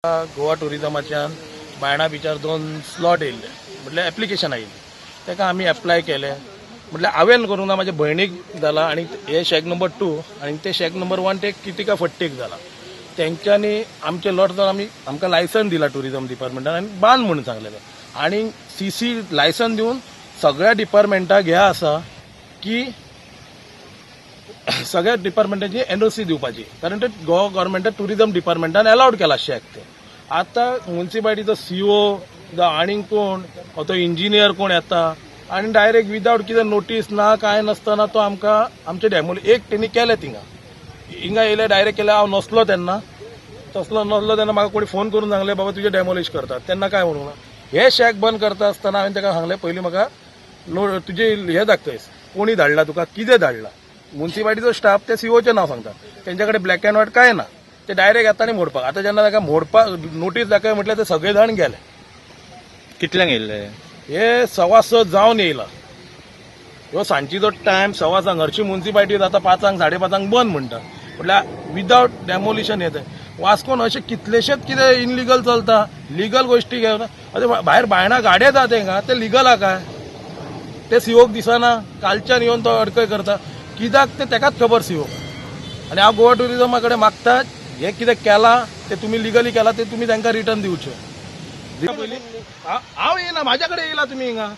गोवा टुरिजमाच्यान बायणा बिचार दोन स्लॉट येयल्ले, म्हटल्यार एप्लिकेशन आयिल्लें. ताका आमी एप्लाय केलें. म्हटल्यार हांवें करूंक ना, म्हाज्या भयणीक जाला आनी हे शॅक नंबर 2 आनी ते शॅक नंबर 1 ते कितिका फट्टेक जाला. तेंच्यांनी आमचे लॉट जावन आमी आमकां लायसन दिला टुरिजम डिपार्टमेंटान आनी बांद म्हणून सांगलेलें आनी सीसी लायसन दिवन सगळ्या डिपार्टमेंटाक हें आसा की सगळ्या डिपार्टमेंटाची एनओसी दिवपाची, कारण ते गोवा गव्हर्मेंटान टुरिझम डिपार्टमेंटान अलाउड केला शॅक. ते आतां मुन्सिपालिटीचो सीओ जावं आनीक कोण हो तो इंजिनियर कोण येता आनी डायरेक्ट विदावट कितें नोटीस ना कांय नासतना तो आमकां आमचे डेमोल एक तेणी केलें. थिंगा हिंगा येयले, डायरेक्ट केलें. हांव नसलो तेन्ना, तसलो नसलो तेन्ना म्हाका कोणी फोन करून सांगलें, बाबा तुजें डेमोलिश करतात. तेन्ना काय म्हणूंक ना. हे शॅक बंद करता आसतना हांवें ताका सांगलें, पयलीं म्हाका नो तुजे हे दाखय, कोणी धाडला तुका, कितें धाडला. मुन्सिपालिटीचो स्टाफ ते सीओचें नांव सांगता. तेंच्या कडेन ब्लॅक अँड व्हायट कांय ना. ते डायरेक्ट येता आनी मोडपाक. आतां जेन्ना ताका मोडपाक नोटीस दाखय म्हटल्यार ते सगळे जाण गेले. कितल्यांक येयल्ले? हे 6:15 जावन येयला. ह्यो सांजचो टायम 6:15. हरशी मुन्सिपालिटी जाता 5, 5:30 बंद म्हणटा. म्हटल्यार विदावट डेमोलिशन येता. वास्कोन अशे कितलेशेच कितें इनलिगल चलता, लिगल गोश्टी घेवन. आतां भायर बायणा गाडये येता तेंका, ते लिगल आहा काय ते सीओक दिसना. कालच्यान येवन तो अडकय करता कित्याक ते तेकाच खबर सीओ. आनी हांव गोवा टुरिजमा कडेन मागता, हें कितें केलां ते तुमी लिगली केलां, ते तुमी तांकां रिटर्न दिवचें पयलीं. हांव येयना, म्हाज्या कडेन येयला तुमी हिंगा.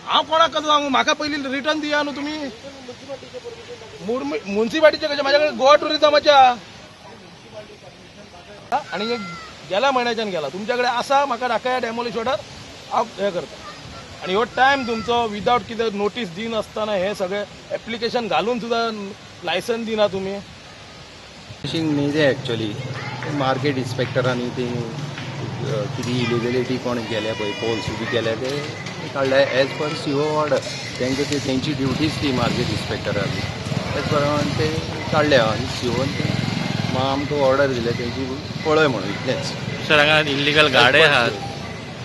हांव कोणाक कसो सांगू? म्हाका पयलीं रिटर्न दिया न्हू तुमी. मुन्सिपालिटीचे कशें? म्हाज्या कडेन गोवा टुरिजमाच्या आनी एक गेल्या म्हयन्याच्यान गेला. तुमच्या कडेन आसा, म्हाका दाखया डेमोलिश ऑर्डर, हांव हें करता. आनी हो टायम तुमचो विदावट कितें नोटीस दिनासतना हे सगळे एप्लिकेशन घालून सुद्दां लायसन दिना तुमी. फिशींग न्ही तें एक्चुअली मार्केट इन्स्पेक्टरांनी ती कितें इलिगलिटी कोण केल्या पळय, पोल्स बी केल्या, ते काडले एज पर सीओ ऑर्डर. तांकां ते तेंची ड्युटीच ती मार्केट इन्स्पेक्टराची. तेच प्रमाणे ते काडले आनी सीओन ते आमकां ऑर्डर दिले तेजी पळय म्हणून, इतलेंच. सर, हांगा इलिगल गाडे आहात,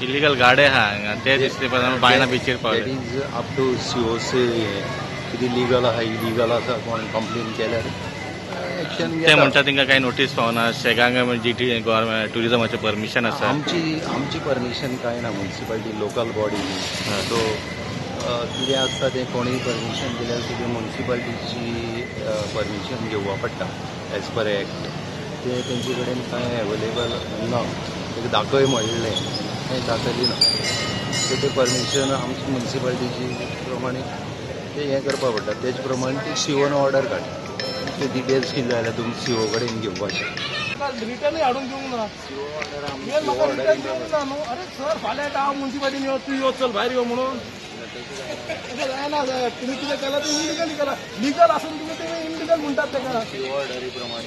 इलिगल गाडे आहा हांगा, ते दिसले पण बायणा बिचीर that पावले. Is up to COC. कितें लिगल आहा, इलिगल आसा, कोण कंप्लेन केल्यार एक्शन. ते म्हणटा तांकां कांय नोटीस पावना. शेगांक जी टी गव्हर्मेंट टुरिजमाचें परमिशन आसा. आमची आमची परमिशन कांय ना. मुन्सिपालिटी लोकल बॉडी न्ही, सो कितें आसता तें कोणूय परमिशन दिल्यार तुजें मुन्सिपालिटीची परमिशन घेवपा पडटा एज पर एक्ट. ते तेंचे कडेन कांय एवेलेबल ना. ताका दाखय म्हणलें, कांय दाखयली ना. सो ते परमिशन आमची मुन्सिपालिटीची प्रमाणे ते हें करपा पडटा. तेज प्रमाणे ती सीओन ऑर्डर काडटा. ते डिटेल्स कितें जाल्यार तुमी सीओ कडेन घेवपाचें. रिटर्नूय हाडून दिवंक ना. CO order. तुवें म्हाका रिटर्न दिवंक ना न्हू. अरे सर, फाल्यां हांव मुन्सिपालिटीन यो, तूं यो, चल भायर यो म्हणून. अशें जायना साहेब. तुमी कितें केलां तें इलिगली केलां. लिगल आसून तुमी ते इलिगल म्हणटात ताका. सीओ ऑर्डरी प्रमाणे.